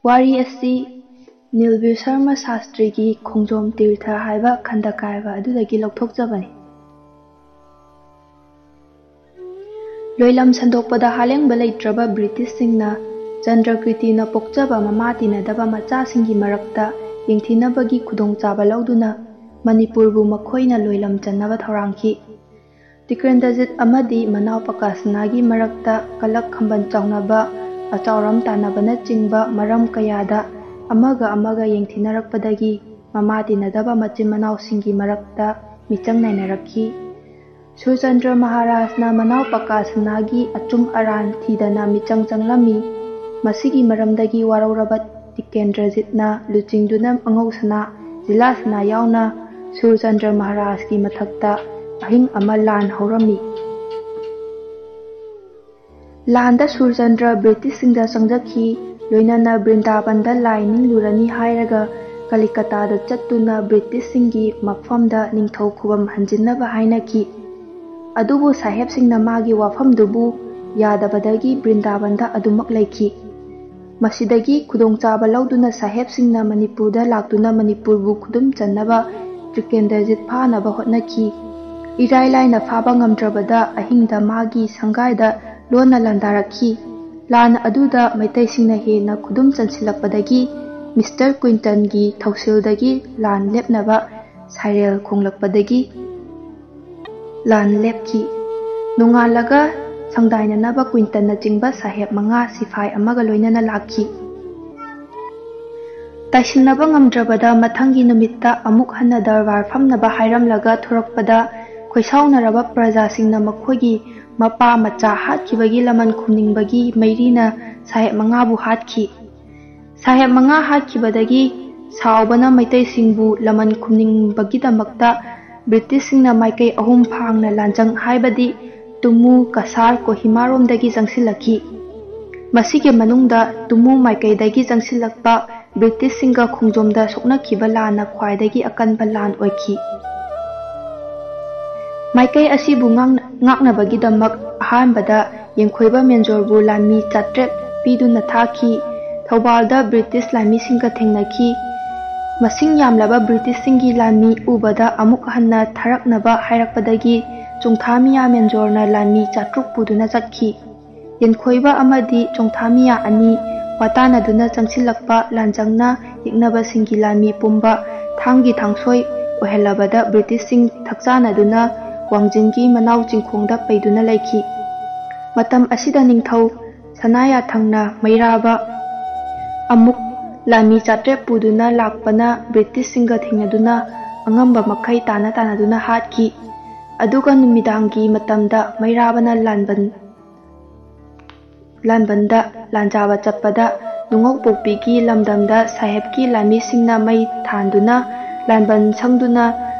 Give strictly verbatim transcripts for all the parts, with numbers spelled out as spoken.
ꯋꯥꯔꯤ ꯑꯁꯤ ꯅꯤꯜꯕꯤꯔ ꯁꯔꯃ ꯁꯥꯁꯇ꯭ꯔꯤꯒꯤ ꯈꯣꯡꯖꯣꯝ ꯇꯤꯔꯊ ꯍꯥꯏꯕ ꯈꯟꯗ ꯀꯥꯏꯕ ꯑꯗꯨꯗꯒꯤ ꯂꯧꯊꯣꯛꯆꯕꯅꯤ꯫ ꯂꯣꯏꯂꯝ ꯁꯟꯗꯣꯛꯄꯗ ꯍꯥꯂꯦꯡꯕ ꯂꯩꯇ꯭ꯔꯕ ꯕ꯭ꯔꯤꯇꯤꯁꯁꯤꯡꯅ ꯆꯟꯗ꯭ꯔꯀ꯭ꯔꯤꯇꯤꯅ ꯄꯣꯛꯆꯕ ꯃꯃꯥ ꯇꯤꯟꯅꯗꯕ ꯃꯆꯥꯁꯤꯡꯒꯤ ꯃꯔꯛꯇ ꯌꯦꯡꯊꯤꯅꯕꯒꯤ ꯈꯨꯗꯣꯡꯆꯥꯕ ꯂꯧꯗꯨꯅ ꯃꯅꯤꯄꯨꯔꯕꯨ ꯃꯈꯣꯏꯅ ꯂꯣꯏꯂꯝ ꯆꯟꯅꯕ ꯊꯧꯔꯥꯡꯈꯤ꯫ ꯇꯤꯀꯦꯟꯗ꯭ꯔꯖꯤꯠ ꯑꯃꯗꯤ ꯃꯅꯥꯎ ꯄꯀꯥꯁꯅꯥꯒꯤ ꯃꯔꯛꯇ ꯀꯂꯛ ꯈꯝꯕꯟ ꯆꯥꯎꯅꯕ, ꯑꯆꯥꯎꯔꯝ ꯇꯥꯟꯅꯕꯅꯆꯤꯡꯕ ꯃꯔꯝ ꯀꯌꯥꯗ ꯑꯃꯒ ꯑꯃꯒ ꯌꯦꯡꯊꯤꯅꯔꯛꯄꯗꯒꯤ ꯃꯃꯥ ꯇꯤꯟꯅꯗꯕ ꯃꯆꯤꯟ ꯃꯅꯥꯎꯁꯤꯡꯒꯤ ꯃꯔꯛꯇ ꯃꯤꯆꯪ ꯅꯥꯏꯅꯔꯛꯈꯤ꯫ ꯁꯨꯔꯆꯟꯗ꯭ꯔ ꯃꯍꯥꯔꯥꯖꯅ ꯃꯅꯥꯎ ꯄꯀꯥꯁꯅꯥꯒꯤ ꯑꯆꯨꯝ ꯑꯔꯥꯟ ꯊꯤꯗꯅ ꯃꯤꯆꯪ ꯆꯪꯂꯝꯃꯤ꯫ ꯃꯁꯤꯒꯤ ꯃꯔꯝꯗꯒꯤ ꯋꯥꯔꯧꯔꯕ ꯇꯤꯀꯦꯟꯗ꯭ꯔꯖꯤꯠꯅ ꯂꯨꯆꯤꯡꯗꯨꯅ ꯑꯉꯧꯁꯅꯥ, ꯖꯤꯂꯥꯁꯅꯥ ꯌꯥꯎꯅ ꯁꯨꯔꯆꯟꯗ꯭ꯔ ꯃꯍꯥꯔꯥꯖꯀꯤ ꯃꯊꯛꯇ ꯑꯍꯤꯡ ꯑꯃ ꯂꯥꯟ ꯍꯧꯔꯝꯃꯤ꯫ ꯂꯥꯟꯗ ꯁꯨꯔꯆꯟꯗ꯭ꯔ ꯕ꯭ꯔꯤꯇꯤꯁꯁꯤꯡꯗ ꯆꯪꯖꯈꯤ꯫ ꯂꯣꯏꯅꯅ ꯕ꯭ꯔꯤꯟꯗꯥꯕꯟꯗ ꯂꯥꯏ ꯅꯤꯡꯂꯨꯔꯅꯤ ꯍꯥꯏꯔꯒ ꯀꯂꯤꯀꯇꯥꯗ ꯆꯠꯇꯨꯅ ꯕ꯭ꯔꯤꯇꯤꯁꯁꯤꯡꯒꯤ ꯃꯐꯝꯗ ꯅꯤꯡꯊꯧ ꯈꯨꯕꯝ ꯍꯟꯖꯤꯟꯅꯕ ꯍꯥꯏꯅꯈꯤ꯫ ꯑꯗꯨꯕꯨ ꯁꯥꯍꯦꯕꯁꯤꯡꯅ ꯃꯥꯒꯤ ꯋꯥꯐꯝꯗꯨꯕꯨ ꯌꯥꯗꯕꯗꯒꯤ ꯕ꯭ꯔꯤꯟꯗꯥꯕꯟꯗ ꯑꯗꯨꯃꯛ ꯂꯩꯈꯤ꯫ ꯃꯁꯤꯗꯒꯤ ꯈꯨꯗꯣꯡꯆꯥꯕ ꯂꯧꯗꯨꯅ ꯁꯥꯍꯦꯕꯁꯤꯡꯅ ꯃꯅꯤꯄꯨꯔꯗ ꯂꯥꯛꯇꯨꯅ ꯃꯅꯤꯄꯨꯔꯕꯨ ꯈꯨꯗꯨꯝ ꯆꯟꯅꯕ ꯇꯤꯀꯦꯟꯗ꯭ꯔꯖꯤꯠ ꯐꯥꯅꯕ ꯍꯣꯠꯅꯈꯤ꯫ ꯏꯔꯥꯏ ꯂꯥꯏꯅ ꯐꯥꯕ ꯉꯝꯗ꯭ꯔꯕꯗ ꯑꯍꯤꯡꯗ ꯃꯥꯒꯤ ꯁꯪꯒꯥꯏꯗ ꯂꯣꯟꯅ ꯂꯥꯟꯗꯥꯔꯛꯈꯤ꯫ ꯂꯥꯟ ꯑꯗꯨꯗ ꯃꯩꯇꯩꯁꯤꯡꯅ ꯍꯦꯟꯅ ꯈꯨꯗꯨꯝ ꯆꯟꯁꯤꯜꯂꯛꯄꯗꯒꯤ ꯃꯤꯁꯇꯔ ꯀ꯭ꯋꯤꯟꯇꯟꯒꯤ ꯊꯧꯁꯤꯜꯗꯒꯤ ꯂꯥꯟ ꯂꯦꯞꯅꯕ ꯁꯥꯏꯔꯦꯜ ꯈꯣꯡꯂꯛꯄꯗꯒꯤ ꯂꯥꯟ ꯂꯦꯞꯈꯤ꯫ ꯅꯣꯡꯉꯥꯜꯂꯒ ꯁꯪꯗꯥꯏꯅꯅꯕ ꯀ꯭ꯋꯤꯟꯇꯟꯅꯆꯤꯡꯕ ꯁꯥꯍꯦꯕ ꯃꯉꯥ ꯁꯤꯐꯥꯏ ꯑꯃꯒ ꯂꯣꯏꯅꯅ ꯂꯥꯛꯈꯤ꯫ ꯇꯥꯏꯁꯤꯟꯅꯕ ꯉꯝꯗ꯭ꯔꯕꯗ ꯃꯊꯪꯒꯤ ꯅꯨꯃꯤꯠꯇ ꯑꯃꯨꯛ ꯍꯟꯅ ꯗꯔꯕꯥꯔ ꯐꯝꯅꯕ ꯍꯥꯏꯔꯝꯂꯒ ꯊꯣꯔꯛꯄꯗ ꯈꯣꯏꯁꯥꯎꯅꯔꯕ ꯄ꯭ꯔꯖꯥꯁꯤꯡꯅ ꯃꯈꯣꯏꯒꯤ ꯃꯄꯥ ꯃꯆꯥ ꯍꯥꯠꯈꯤꯕꯒꯤ ꯂꯃꯟ ꯈꯨꯝꯅꯤꯡꯕꯒꯤ ꯃꯩꯔꯤꯅ ꯁꯥꯍꯦꯕ ꯃꯉꯥꯕꯨ ꯍꯥꯠꯈꯤ꯫ ꯁꯥꯍꯦꯕ ꯃꯉꯥ ꯍꯥꯠꯈꯤꯕꯗꯒꯤ ꯁꯥꯎꯕꯅ ꯃꯩꯇꯩꯁꯤꯡꯕꯨ ꯂꯃꯟ ꯈꯨꯝꯅꯤꯡꯕꯒꯤꯗꯃꯛꯇ ꯕ꯭ꯔꯤꯇꯤꯁꯁꯤꯡꯅ ꯃꯥꯏꯀꯩ ꯑꯍꯨꯝ ꯐꯥꯡꯅ ꯂꯥꯟꯖꯪ ꯍꯥꯏꯕꯗꯤ ꯇꯨꯃꯨ, ꯀꯁꯥꯔ, ꯀꯣꯍꯤꯃꯥꯔꯣꯝꯗꯒꯤ ꯆꯪꯁꯤꯜꯂꯛꯈꯤ꯫ ꯃꯁꯤꯒꯤ ꯃꯅꯨꯡꯗ ꯇꯨꯃꯨ ꯃꯥꯏꯀꯩꯗꯒꯤ ꯆꯪꯁꯤꯜꯂꯛꯄ ꯕ꯭ꯔꯤꯇꯤꯁꯁꯤꯡꯒ ꯈꯣꯡꯖꯣꯝꯗ ꯁꯣꯛꯅꯈꯤꯕ ꯂꯥꯟꯅ ꯈ꯭ꯋꯥꯏꯗꯒꯤ ꯑꯀꯟꯕ ꯂꯥꯟ ꯑꯣꯏꯈꯤ꯫ ꯃꯥꯏꯀꯩ ꯑꯁꯤꯕꯨ ꯉꯥꯡ-, ꯉꯥꯛꯅꯕꯒꯤꯗꯃꯛ ꯑꯍꯥꯟꯕꯗ ꯌꯦꯡꯈꯣꯏꯕ ꯃꯦꯟꯖꯣꯔꯕꯨ ꯂꯥꯟꯃꯤ ꯆꯥꯇ꯭ꯔꯦꯠ ꯄꯤꯗꯨꯅ ꯊꯥꯈꯤ꯫ ꯊꯧꯕꯥꯜꯗ ꯕ꯭ꯔꯤꯇꯤꯁ ꯂꯥꯟꯃꯤꯁꯤꯡꯒ ꯊꯦꯡꯅꯈꯤ꯫ ꯃꯁꯤꯡ ꯌꯥꯝꯂꯕ ꯕ꯭ꯔꯤꯇꯤꯁꯁꯤꯡꯒꯤ ꯂꯥꯟꯃꯤ ꯎꯕꯗ ꯑꯃꯨꯛ ꯍꯟꯅ ꯊꯥꯔꯛꯅꯕ ꯍꯥꯏꯔꯛꯄꯗꯒꯤ ꯆꯣꯡꯊꯥꯃꯤꯌꯥ ꯃꯦꯟꯖꯣꯔꯅ ꯂꯥꯟꯃꯤ ꯆꯥꯇ꯭ꯔꯨꯛ ꯄꯨꯗꯨꯅ ꯆꯠꯈꯤ꯫ ꯌꯦꯟꯈꯣꯏꯕ ꯑꯃꯗꯤ ꯆꯣꯡꯊꯥꯃꯤꯌꯥ ꯑꯅꯤ ꯋꯥꯇꯥꯅꯗꯨꯅ ꯆꯪꯁꯤꯜꯂꯛꯄ ꯂꯥꯟꯖꯪꯅ ꯌꯦꯛꯅꯕꯁꯤꯡꯒꯤ ꯂꯥꯟꯃꯤ ꯄꯨꯝꯕ ꯊꯥꯡꯒꯤ ꯊꯥꯡꯁꯣꯏ ꯑꯣꯏꯍꯜꯂꯕꯗ ꯕ꯭ꯔꯤꯇꯤꯁꯁꯤꯡ ꯊꯛꯆꯥꯅꯗꯨꯅ ꯋꯥꯡꯖꯤꯡꯒꯤ ꯃꯅꯥꯎ ꯆꯤꯡꯈꯣꯡꯗ ꯄꯩꯗꯨꯅ ꯂꯩꯈꯤ꯫ ꯃꯇꯝ ꯑꯁꯤꯗ ꯅꯤꯡꯊꯧ ꯁꯅꯥꯌꯥꯊꯪꯅ ꯃꯩꯔꯥꯕ ꯑꯃꯨꯛ ꯂꯥꯟꯃꯤ ꯆꯥꯇ꯭ꯔꯦꯠ ꯄꯨꯗꯨꯅ ꯂꯥꯛꯄꯅ ꯕ꯭ꯔꯤꯇꯤꯁꯁꯤꯡꯒ ꯊꯦꯡꯅꯗꯨꯅ ꯑꯉꯝꯕ ꯃꯈꯩ ꯇꯥꯟꯅ ꯇꯥꯟꯅꯗꯨꯅ ꯍꯥꯠꯈꯤ꯫ ꯑꯗꯨꯒ ꯅꯨꯃꯤꯗꯥꯡꯒꯤ ꯃꯇꯝꯗ ꯃꯩꯔꯥꯕꯅ ꯂꯥꯟꯕꯟ ꯂꯥꯟꯕꯟꯗ ꯂꯥꯟꯖꯥꯕ ꯆꯠꯄꯗ ꯅꯨꯡꯉꯧꯄꯣꯛꯄꯤꯒꯤ ꯂꯝꯗꯝꯗ ꯁꯥꯍꯦꯕꯀꯤ ꯂꯥꯟꯃꯤꯁꯤꯡꯅ ꯃꯩ ꯊꯥꯟꯗꯨꯅ ꯂꯥꯟꯕꯟ ꯁꯪꯗꯨꯅ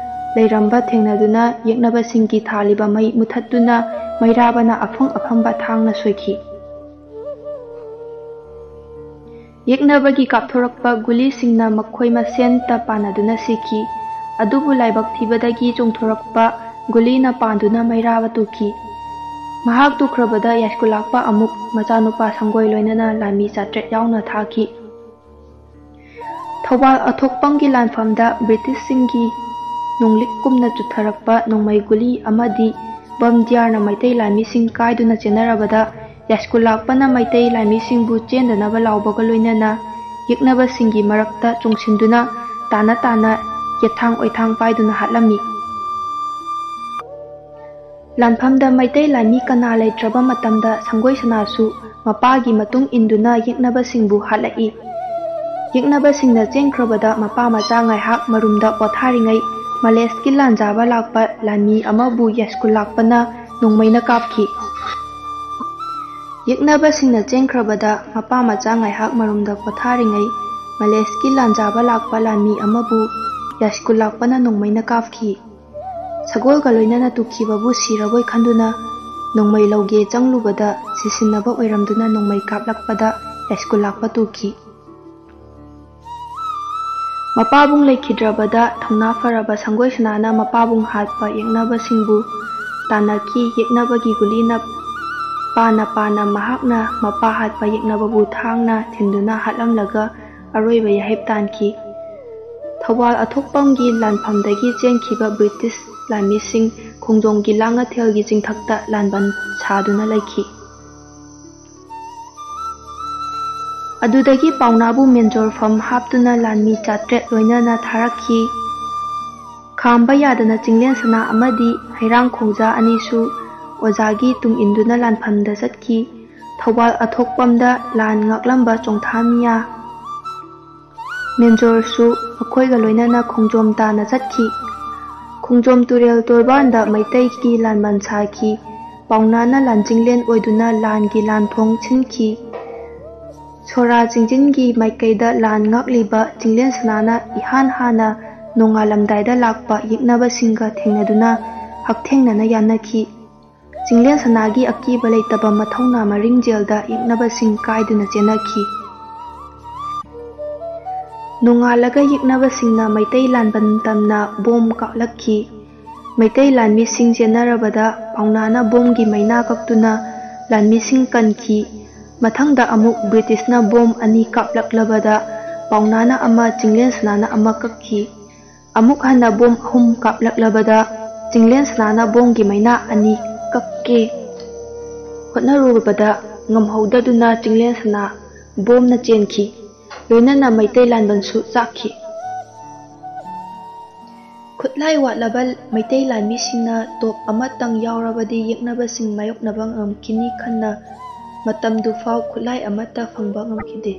ꯂꯩꯔꯝꯕ ꯊꯦꯡꯅꯗꯨꯅ ꯌꯦꯛꯅꯕꯁꯤꯡꯒꯤ ꯊꯥꯜꯂꯤꯕ ꯃꯩ ꯃꯨꯊꯠꯇꯨꯅ ꯃꯩꯔꯥꯕꯅ ꯑꯐꯪ ꯑꯐꯪꯕ ꯊꯥꯡꯅ ꯁꯣꯏꯈꯤ꯫ ꯌꯦꯛꯅꯕꯒꯤ ꯀꯥꯞꯊꯣꯔꯛꯄ ꯒꯨꯂꯤꯁꯤꯡꯅ ꯃꯈꯣꯏ ꯃꯁꯦꯟꯇ ꯄꯥꯟꯅꯗꯨꯅ ꯁꯤꯈꯤ꯫ ꯑꯗꯨꯕꯨ ꯂꯥꯏꯕꯛ ꯊꯤꯕꯗꯒꯤ ꯆꯣꯡꯊꯣꯔꯛꯄ ꯒꯨꯂꯤꯅ ꯄꯥꯟꯗꯨꯅ ꯃꯩꯔꯥꯕ ꯇꯨꯈꯤ꯫ ꯃꯍꯥꯛ ꯇꯨꯈ꯭ꯔꯕꯗ ꯌꯥꯏꯁ꯭ꯀꯨꯜ ꯂꯥꯛꯄ ꯑꯃꯨꯛ ꯃꯆꯥꯅꯨꯄꯥ ꯁꯪꯒꯣꯏ ꯂꯣꯏꯅꯅ ꯂꯥꯟꯃꯤ ꯆꯥꯇ꯭ꯔꯦꯠ ꯌꯥꯎꯅ ꯊꯥꯈꯤ꯫ ꯊꯧꯕꯥꯜ ꯑꯊꯣꯛꯄꯝꯒꯤ ꯂꯥꯟꯐꯝꯗ ꯕ꯭ꯔꯤꯇꯤꯁꯁꯤꯡꯒꯤ ꯅꯣꯡꯂꯤꯛ ꯀꯨꯝꯅ ꯆꯨꯊꯔꯛꯄ ꯅꯣꯡꯃꯩ ꯒꯨꯂꯤ ꯑꯃꯗꯤ ꯕꯝ ꯗꯤꯌꯥꯔꯅ ꯃꯩꯇꯩ ꯂꯥꯟꯃꯤꯁꯤꯡ ꯀꯥꯏꯗꯨꯅ ꯆꯦꯟꯅꯔꯕꯗ ꯌꯥꯏꯁ꯭ꯀꯨꯜ ꯂꯥꯛꯄꯅ ꯃꯩꯇꯩ ꯂꯥꯟꯃꯤꯁꯤꯡꯕꯨ ꯆꯦꯟꯗꯅꯕ ꯂꯥꯎꯕꯒ ꯂꯣꯏꯅꯅ ꯌꯦꯛꯅꯕꯁꯤꯡꯒꯤ ꯃꯔꯛꯇ ꯆꯣꯡꯁꯤꯟꯗꯨꯅ ꯇꯥꯅ ꯇꯥꯅ ꯌꯦꯠꯊꯥꯡ ꯑꯣꯏꯊꯥꯡ ꯄꯥꯏꯗꯨꯅ ꯍꯥꯠꯂꯝꯃꯤ꯫ ꯂꯥꯟꯐꯝꯗ ꯃꯩꯇꯩ ꯂꯥꯟꯃꯤ ꯀꯅꯥ ꯂꯩꯇ꯭ꯔꯕ ꯃꯇꯝꯗ ꯁꯪꯒꯣꯏ ꯁꯅꯥꯁꯨ ꯃꯄꯥꯒꯤ ꯃꯇꯨꯡ ꯏꯟꯗꯨꯅ ꯌꯦꯛꯅꯕꯁꯤꯡꯕꯨ ꯍꯥꯠꯂꯛꯏ꯫ ꯌꯦꯛꯅꯕꯁꯤꯡꯅ ꯆꯦꯟꯈ꯭ꯔꯕꯗ ꯃꯄꯥ ꯃꯆꯥ ꯉꯥꯏꯍꯥꯛ ꯃꯔꯨꯝꯗ ꯄꯣꯊꯥꯔꯤꯉꯩ ꯃꯂꯦꯁꯀꯤ ꯂꯥꯟꯖꯥꯕ ꯂꯥꯛꯄ ꯂꯥꯟꯃꯤ ꯑꯃꯕꯨ ꯌꯥꯏꯁ꯭ꯀꯨꯜ ꯂꯥꯛꯄꯅ ꯅꯣꯡꯃꯩꯅ ꯀꯥꯞꯈꯤ꯫ ꯌꯦꯛꯅꯕꯁꯤꯡꯅ ꯆꯦꯟꯈ꯭ꯔꯕꯗ ꯃꯄꯥ ꯃꯆꯥ ꯉꯥꯏꯍꯥꯛ ꯃꯔꯨꯝꯗ ꯄꯣꯊꯥꯔꯤꯉꯩ ꯃꯂꯦꯁꯀꯤ ꯂꯥꯟꯖꯥꯕ ꯂꯥꯛꯄ ꯂꯥꯟꯃꯤ ꯑꯃꯕꯨ ꯌꯥꯏꯁ꯭ꯀꯨꯜ ꯂꯥꯛꯄꯅ ꯅꯣꯡꯃꯩꯅ ꯀꯥꯞꯈꯤ꯫ ꯁꯒꯣꯜꯒ ꯂꯣꯏꯅꯅ ꯇꯨꯈꯤꯕꯕꯨ ꯁꯤꯔꯕꯣꯏ ꯈꯟꯗꯨꯅ ꯅꯣꯡꯃꯩ ꯂꯧꯒꯦ ꯆꯪꯂꯨꯕꯗ ꯁꯤꯁꯤꯟꯅꯕ ꯑꯣꯏꯔꯝꯗꯨꯅ ꯅꯣꯡꯃꯩ ꯀꯥꯞꯂꯛꯄꯗ ꯌꯥꯏꯁ꯭ꯀꯨꯜ ꯂꯥꯛꯄ ꯇꯨꯈꯤ꯫ ꯃꯄꯥꯕꯨꯡ ꯂꯩꯈꯤꯗ꯭ꯔꯕꯗ ꯊꯧꯅꯥ ꯐꯔꯕ ꯁꯪꯒꯣꯏ ꯁꯅꯥꯅ ꯃꯄꯥꯕꯨꯡ ꯍꯥꯠꯄ ꯌꯦꯛꯅꯕꯁꯤꯡꯕꯨ ꯇꯥꯟꯅꯈꯤ꯫ ꯌꯦꯛꯅꯕꯒꯤ ꯒꯨꯂꯤꯅ ꯄꯥꯅ ꯄꯥꯅ ꯃꯍꯥꯛꯅ ꯃꯄꯥ ꯍꯥꯠꯄ ꯌꯦꯛꯅꯕꯕꯨ ꯊꯥꯡꯅ ꯊꯤꯟꯗꯨꯅ ꯍꯥꯠꯂꯝꯂꯒ ꯑꯔꯣꯏꯕ ꯌꯥꯍꯦꯞ ꯇꯥꯟꯈꯤ꯫ ꯊꯧꯕꯥꯜ ꯑꯊꯣꯛꯄꯝꯒꯤ ꯂꯥꯟꯐꯝꯗꯒꯤ ꯆꯦꯟꯈꯤꯕ ꯕ꯭ꯔꯤꯇꯤꯁ ꯂꯥꯟꯃꯤꯁꯤꯡ ꯈꯣꯡꯖꯣꯝꯒꯤ ꯂꯥꯡꯉꯊꯦꯜꯒꯤ ꯆꯤꯡꯊꯛꯇ ꯂꯥꯟꯕꯟ ꯁꯥꯗꯨꯅ ꯂꯩꯈꯤ꯫ ꯑꯗꯨꯗꯒꯤ ꯄꯥꯎꯅꯥꯕꯨ ꯃꯦꯟꯖꯣꯔꯐꯝ ꯍꯥꯞꯇꯨꯅ ꯂꯥꯟꯃꯤ ꯆꯥꯇ꯭ꯔꯦꯠ ꯂꯣꯏꯅꯅ ꯊꯥꯔꯛꯈꯤ꯫ ꯈꯥꯝꯕ ꯌꯥꯗꯅ ꯆꯤꯡꯂꯦꯟ ꯁꯅꯥ ꯑꯃꯗꯤ ꯍꯩꯔꯥꯡ ꯈꯣꯡꯖꯥ ꯑꯅꯤꯁꯨ ꯑꯣꯖꯥꯒꯤ ꯇꯨꯡ ꯏꯟꯗꯨꯅ ꯂꯥꯟꯐꯝꯗ ꯆꯠꯈꯤ꯫ ꯊꯧꯕꯥꯜ ꯑꯊꯣꯛꯄꯝꯗ ꯂꯥꯟ ꯉꯥꯛꯂꯝꯕ ꯆꯣꯡꯊꯥꯃꯤꯌꯥ ꯃꯦꯟꯖꯣꯔꯁꯨ ꯃꯈꯣꯏꯒ ꯂꯣꯏꯅꯅ ꯈꯣꯡꯖꯣꯝ ꯇꯥꯅ ꯆꯠꯈꯤ꯫ ꯈꯣꯡꯖꯣꯝ ꯇꯨꯔꯦꯜ ꯇꯣꯔꯕꯥꯟꯗ ꯃꯩꯇꯩꯒꯤ ꯂꯥꯟꯕꯟ ꯁꯥꯈꯤ꯫ ꯄꯥꯎꯅꯥꯅ ꯂꯥꯟꯆꯤꯡꯂꯦꯟ ꯑꯣꯏꯗꯨꯅ ꯂꯥꯟꯒꯤ ꯂꯥꯟꯊꯣꯡ ꯁꯤꯟꯈꯤ꯫ ꯁꯣꯔꯥ ꯆꯤꯡꯖꯤꯟꯒꯤ ꯃꯥꯏꯀꯩꯗ ꯂꯥꯟ ꯉꯥꯛꯂꯤꯕ ꯆꯤꯡꯂꯦꯟ ꯁꯅꯥꯅ ꯏꯍꯥꯟ ꯍꯥꯟꯅ ꯅꯣꯡꯉꯥꯜꯂꯝꯗꯥꯏꯗ ꯂꯥꯛꯄ ꯌꯦꯛꯅꯕꯁꯤꯡꯒ ꯊꯦꯡꯅꯗꯨꯅ ꯍꯛꯊꯦꯡꯅꯅ ꯌꯥꯅꯈꯤ꯫ ꯆꯤꯡꯂꯦꯟ ꯁꯅꯥꯒꯤ ꯑꯀꯤꯕ ꯂꯩꯇꯕ ꯃꯊꯧꯅꯥ ꯃꯔꯤꯡꯖꯦꯜꯗ ꯌꯦꯛꯅꯕꯁꯤꯡ ꯀꯥꯏꯗꯨꯅ ꯆꯦꯟꯅꯈꯤ꯫ ꯅꯣꯡꯉꯥꯜꯂꯒ ꯌꯦꯛꯅꯕꯁꯤꯡꯅ ꯃꯩꯇꯩ ꯂꯥꯟꯕꯟ ꯇꯝꯅ ꯕꯣꯝ ꯀꯥꯞꯂꯛꯈꯤ꯫ ꯃꯩꯇꯩ ꯂꯥꯟꯃꯤꯁꯤꯡ ꯆꯦꯟꯅꯔꯕꯗ ꯄꯥꯎꯅꯥꯅ ꯕꯣꯝꯒꯤ ꯃꯩꯅꯥ ꯀꯛꯇꯨꯅ ꯂꯥꯟꯃꯤꯁꯤꯡ ꯀꯟꯈꯤ꯫ ꯃꯊꯪꯗ ꯑꯃꯨꯛ ꯕ꯭ꯔꯤꯇꯤꯁꯅ ꯕꯣꯝ ꯑꯅꯤ ꯀꯥꯞꯂꯛꯂꯕꯗ ꯄꯥꯎꯅꯥꯅ ꯑꯃ, ꯆꯤꯡꯂꯦꯟ ꯁꯅꯥꯅ ꯑꯃ ꯀꯛꯈꯤ꯫ ꯑꯃꯨꯛ ꯍꯟꯅ ꯕꯣꯝ ꯑꯍꯨꯝ ꯀꯥꯞꯂꯛꯂꯕꯗ ꯆꯤꯡꯂꯦꯟ ꯁꯅꯥꯅ ꯕꯣꯝꯒꯤ ꯃꯩꯅꯥ ꯑꯅꯤ ꯀꯛꯀꯦ ꯍꯣꯠꯅꯔꯨꯕꯗ ꯉꯝꯍꯧꯗꯗꯨꯅ ꯆꯤꯡꯂꯦꯟ ꯁꯅꯥ ꯕꯣꯝꯅ ꯆꯦꯟꯈꯤ꯫ ꯂꯣꯏꯅꯅ ꯃꯩꯇꯩ ꯂꯥꯟꯕꯟꯁꯨ ꯆꯥꯛꯈꯤ꯫ ꯈꯨꯠꯂꯥꯏ ꯋꯥꯠꯂꯕ ꯃꯩꯇꯩ ꯂꯥꯟꯃꯤꯁꯤꯡꯅ ꯇꯣꯞ ꯑꯃꯇꯪ ꯌꯥꯎꯔꯕꯗꯤ ꯌꯦꯛꯅꯕꯁꯤꯡ ꯃꯥꯌꯣꯛꯅꯕ ꯉꯝꯈꯤꯅꯤ ꯈꯟꯅ ꯃꯇꯝꯗꯨꯐꯥꯎ ꯈꯨꯠꯂꯥꯏ ꯑꯃꯠꯇ ꯐꯪꯕ ꯉꯝꯈꯤꯗꯦ꯫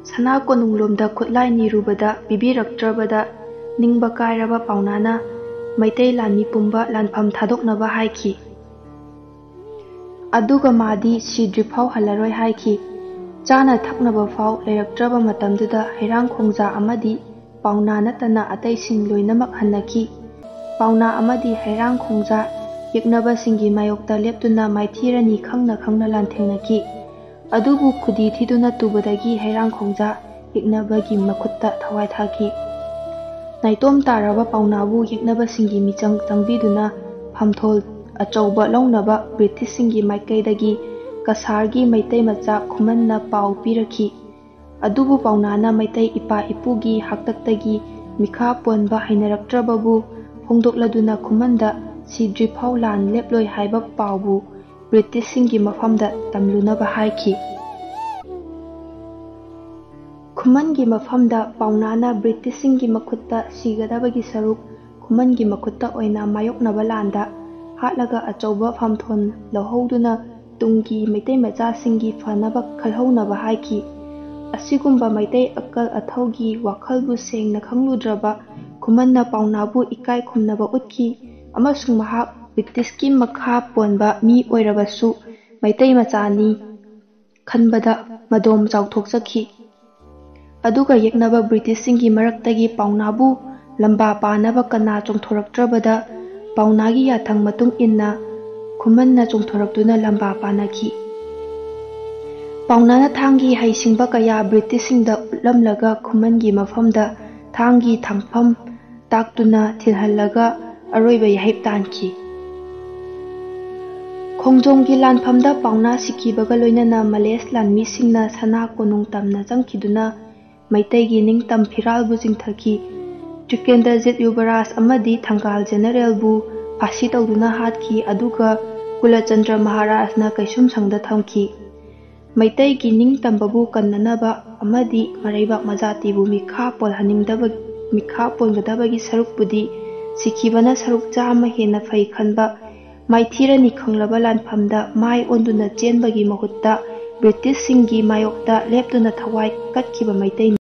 ꯁꯅꯥ ꯀꯣꯅꯨꯡꯂꯣꯝꯗ ꯈꯨꯠꯂꯥꯏ ꯅꯤꯔꯨꯕꯗ ꯄꯤꯕꯤꯔꯛꯇ꯭ꯔꯕꯗ ꯅꯤꯡꯕ ꯀꯥꯏꯔꯕ ꯄꯥꯎꯅꯥꯅ ꯃꯩꯇꯩ ꯂꯥꯟꯃꯤ ꯄꯨꯝꯕ ꯂꯥꯟꯐꯝ ꯊꯥꯗꯣꯛꯅꯕ ꯍꯥꯏꯈꯤ꯫ ꯑꯗꯨꯒ ꯃꯥꯗꯤ ꯁꯤꯗ꯭ꯔꯤꯐꯥꯎ ꯍꯜꯂꯔꯣꯏ ꯍꯥꯏꯈꯤ꯫ ꯆꯥꯅ ꯊꯛꯅꯕ ꯐꯥꯎ ꯂꯩꯔꯛꯇ꯭ꯔꯕ ꯃꯇꯝꯗꯨꯗ ꯍꯩꯔꯥꯡ ꯈꯣꯡꯖꯥ ꯑꯃꯗꯤ ꯄꯥꯎꯅꯥ ꯅꯠꯇꯅ ꯑꯇꯩꯁꯤꯡ ꯂꯣꯏꯅꯃꯛ ꯍꯟꯅꯈꯤ꯫ ꯄꯥꯎꯅꯥ ꯑꯃꯗꯤ ꯍꯩꯔꯥꯡ ꯈꯣꯡꯖꯥ ꯌꯦꯛꯅꯕꯁꯤꯡꯒꯤ ꯃꯥꯌꯣꯛꯇ ꯂꯦꯞꯇꯨꯅ ꯃꯥꯏꯊꯤꯔꯅꯤ ꯈꯪꯅ ꯈꯪꯅ ꯂꯥꯟꯊꯦꯡꯅꯈꯤ꯫ ꯑꯗꯨꯕꯨ ꯈꯨꯗꯤ ꯊꯤꯗꯨꯅ ꯇꯨꯕꯗꯒꯤ ꯍꯩꯔꯥꯡ ꯈꯣꯡꯖꯥ ꯌꯦꯛꯅꯕꯒꯤ ꯃꯈꯨꯠꯇ ꯊꯋꯥꯏ ꯊꯥꯈꯤ꯫ ꯅꯥꯏꯇꯣꯝ ꯇꯥꯔꯕ ꯄꯥꯎꯅꯥꯕꯨ ꯌꯦꯛꯅꯕꯁꯤꯡꯒꯤ ꯃꯤꯆꯪ ꯆꯪꯕꯤꯗꯨꯅ ꯐꯝꯊꯣꯜ ꯑꯆꯧꯕ ꯂꯧꯅꯕ ꯕ꯭ꯔꯤꯇꯤꯁꯁꯤꯡꯒꯤ ꯃꯥꯏꯀꯩꯗꯒꯤ ꯀꯁꯥꯔꯒꯤ ꯃꯩꯇꯩ ꯃꯆꯥ ꯈꯨꯃꯟꯅ ꯄꯥꯎ ꯄꯤꯔꯛꯈꯤ꯫ ꯑꯗꯨꯕꯨ ꯄꯥꯎꯅꯥꯅ ꯃꯩꯇꯩ ꯏꯄꯥ ꯏꯄꯨꯒꯤ ꯍꯥꯛꯇꯛꯇꯒꯤ ꯃꯤꯈꯥ ꯄꯣꯟꯕ ꯍꯩꯅꯔꯛꯇ꯭ꯔꯕꯕꯨ ꯐꯣꯡꯗꯣꯛꯂꯗꯨꯅ ꯈꯨꯃꯟꯗ ꯁꯤꯗ꯭ꯔꯤꯐꯥꯎ ꯂꯥꯟ ꯂꯦꯞꯂꯣꯏ ꯍꯥꯏꯕ ꯄꯥꯎꯕꯨ ꯕ꯭ꯔꯤꯇꯤꯁꯁꯤꯡꯒꯤ ꯃꯐꯝꯗ ꯇꯝꯂꯨꯅꯕ ꯍꯥꯏꯈꯤ꯫ ꯈꯨꯃꯟꯒꯤ ꯃꯐꯝꯗ ꯄꯥꯎꯅꯥꯅ ꯕ꯭ꯔꯤꯇꯤꯁꯁꯤꯡꯒꯤ ꯃꯈꯨꯠꯇ ꯁꯤꯒꯗꯕꯒꯤ ꯁꯔꯨꯛ ꯈꯨꯃꯟꯒꯤ ꯃꯈꯨꯠꯇ ꯑꯣꯏꯅ ꯃꯥꯌꯣꯛꯅꯕ ꯂꯥꯟꯗ ꯍꯥꯠꯂꯒ ꯑꯆꯧꯕ ꯐꯝꯊꯣꯟ ꯂꯧꯍꯧꯗꯨꯅ ꯇꯨꯡꯒꯤ ꯃꯩꯇꯩ ꯃꯆꯥꯁꯤꯡꯒꯤ ꯐꯅꯕ ꯈꯜꯍꯧꯅꯕ ꯍꯥꯏꯈꯤ꯫ ꯑꯁꯤꯒꯨꯝꯕ ꯃꯩꯇꯩ ꯑꯀꯜ ꯑꯊꯧꯒꯤ ꯋꯥꯈꯜꯕꯨ ꯁꯦꯡꯅ ꯈꯪꯂꯨꯗ꯭ꯔꯕ ꯈꯨꯃꯟꯅ ꯄꯥꯎꯅꯥꯕꯨ ꯏꯀꯥꯏ ꯈꯨꯝꯅꯕ ꯎꯠꯈꯤ ꯑꯃꯁꯨꯡ ꯃꯍꯥꯛ ꯕ꯭ꯔꯤꯇꯤꯁꯀꯤ ꯃꯈꯥ ꯄꯣꯟꯕ ꯃꯤ ꯑꯣꯏꯔꯕꯁꯨ ꯃꯩꯇꯩ ꯃꯆꯥꯅꯤ ꯈꯟꯕꯗ ꯃꯗꯣꯝ ꯆꯥꯎꯊꯣꯛꯆꯈꯤ꯫ ꯑꯗꯨꯒ ꯌꯦꯛꯅꯕ ꯕ꯭ꯔꯤꯇꯤꯁꯁꯤꯡꯒꯤ ꯃꯔꯛꯇꯒꯤ ꯄꯥꯎꯅꯥꯕꯨ ꯂꯝꯕꯥ ꯄꯥꯅꯕ ꯀꯅꯥ ꯆꯣꯡꯊꯣꯔꯛꯇ꯭ꯔꯕꯗ ꯄꯥꯎꯅꯥꯒꯤ ꯌꯥꯊꯪ ꯃꯇꯨꯡ ꯏꯟꯅ ꯈꯨꯃꯟꯅ ꯆꯣꯡꯊꯣꯔꯛꯇꯨꯅ ꯂꯝꯕꯥ ꯄꯥꯅꯈꯤ꯫ ꯄꯥꯎꯅꯥꯅ ꯊꯥꯡꯒꯤ ꯍꯩꯁꯤꯡꯕ ꯀꯌꯥ ꯕ꯭ꯔꯤꯇꯤꯁꯁꯤꯡꯗ ꯎꯠꯂꯝꯂꯒ ꯈꯨꯃꯟꯒꯤ ꯃꯐꯝꯗ ꯊꯥꯡꯒꯤ ꯊꯥꯡꯐꯝ ꯇꯥꯛꯇꯨꯅ ꯊꯤꯜꯍꯜꯂꯒ ꯑꯔꯣꯏꯕ ꯌꯥꯍꯤꯞ ꯇꯥꯟꯈꯤ꯫ ꯈꯣꯡꯖꯣꯝꯒꯤ ꯂꯥꯟꯐꯝꯗ ꯄꯥꯎꯅꯥ ꯁꯤꯈꯤꯕꯒ ꯂꯣꯏꯅꯅ ꯃꯂꯦꯁ ꯂꯥꯟꯃꯤꯁꯤꯡꯅ ꯁꯅꯥ ꯀꯣꯅꯨꯡ ꯇꯝꯅ ꯆꯪꯈꯤꯗꯨꯅ ꯃꯩꯇꯩꯒꯤ ꯅꯤꯡꯇꯝ ꯐꯤꯔꯥꯜꯕꯨ ꯆꯤꯡꯊꯈꯤ꯫ ꯇ꯭ꯔꯤꯀꯦꯟꯗ꯭ꯔꯖꯤꯠ ꯌꯨꯕꯔꯥꯖ ꯑꯃꯗꯤ ꯊꯪꯒꯥꯜ ꯖꯦꯅꯔꯦꯜꯕꯨ ꯐꯥꯁꯤ ꯇꯧꯗꯨꯅ ꯍꯥꯠꯈꯤ, ꯑꯗꯨꯒ ꯀꯨꯂꯆꯟꯗ꯭ꯔ ꯃꯍꯥꯔꯥꯖꯅ ꯀꯩꯁꯨꯝꯁꯪꯗ ꯊꯝꯈꯤ꯫ ꯃꯩꯇꯩꯒꯤ ꯅꯤꯡꯇꯝꯕꯕꯨ ꯀꯟꯅꯅꯕ ꯑꯃꯗꯤ ꯃꯔꯩꯕꯥꯛ ꯃꯖꯥꯇꯤꯕꯨ ꯃꯤꯈꯥ ꯄꯣꯜꯍꯟꯅꯤꯡꯗꯕ, ꯃꯤꯈꯥ ꯄꯣꯟꯒꯗꯕꯒꯤ ꯁꯔꯨꯛꯄꯨꯗꯤ ꯁꯤꯈꯤꯕꯅ ꯁꯔꯨꯛ ꯆꯥꯝꯃ ꯍꯦꯟꯅ ꯐꯩ ꯈꯟꯕ ꯃꯥꯏꯊꯤꯔꯅꯤ ꯈꯪꯂꯕ ꯂꯥꯟꯐꯝꯗ ꯃꯥꯏ ꯑꯣꯟꯗꯨꯅ ꯆꯦꯟꯕꯒꯤ ꯃꯍꯨꯠꯇ ꯕ꯭ꯔꯤꯇꯤꯁꯁꯤꯡꯒꯤ ꯃꯥꯌꯣꯛꯇ ꯂꯦꯞꯇꯨꯅ ꯊꯋꯥꯏ ꯀꯠꯈꯤꯕ ꯃꯩꯇꯩꯅꯤ꯫